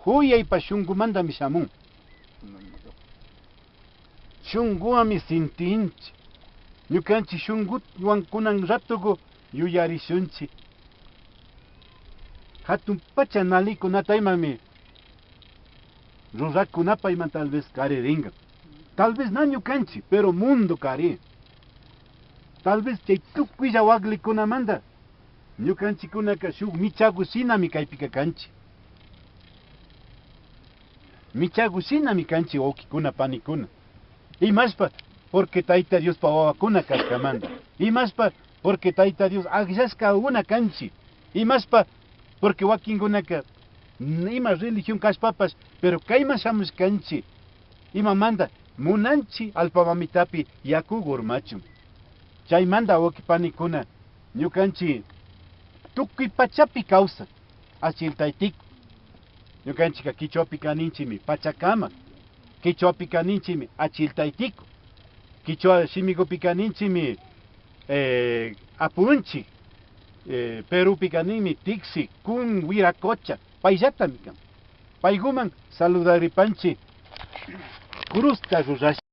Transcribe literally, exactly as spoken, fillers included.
Juyaypa shunkumantami shamun. Shunkuwanmi sintinchik. Ñukanchik shunkuwan kunan ratuku yuyarishunchik. Hatun pacha nalikunata imami rurakunapa ima tal vez karirinka. Tal vez na ñukanchik, pero mundo kari. Tal vez chay tukuylla waklikunamanta ñukanchikkunaka shuk michaku shinami kaypika kanchik. Michaku shinami kanchik wawkikuna, panikuna. Imashpa, porque Tayta Diospa wawakuna kashkamanta. Imashpa, porque Tayta Dios akllashkakuna kanchik. Imashpa, porque wakinkunaka n-, ima religión kashpapash, pero kayman shamushkanchik. Imamanta munanchik allpa mamitapi yaku urmachun. Chaymanta wawki panikuna, ñukanchik tukuy pachapi kawsak achil taytiku. Ñukanchikka kichwapika ninchikmi pachakama, kichwapika ninchikmi achil taytiku, kichwa shimikupika ninchikmi, eh, apunchik, eh, Perupika ninmi tiksi, kun, wiraqucha, payllatami kan. Paykuman saludaripanchik, cruzta rurashpa.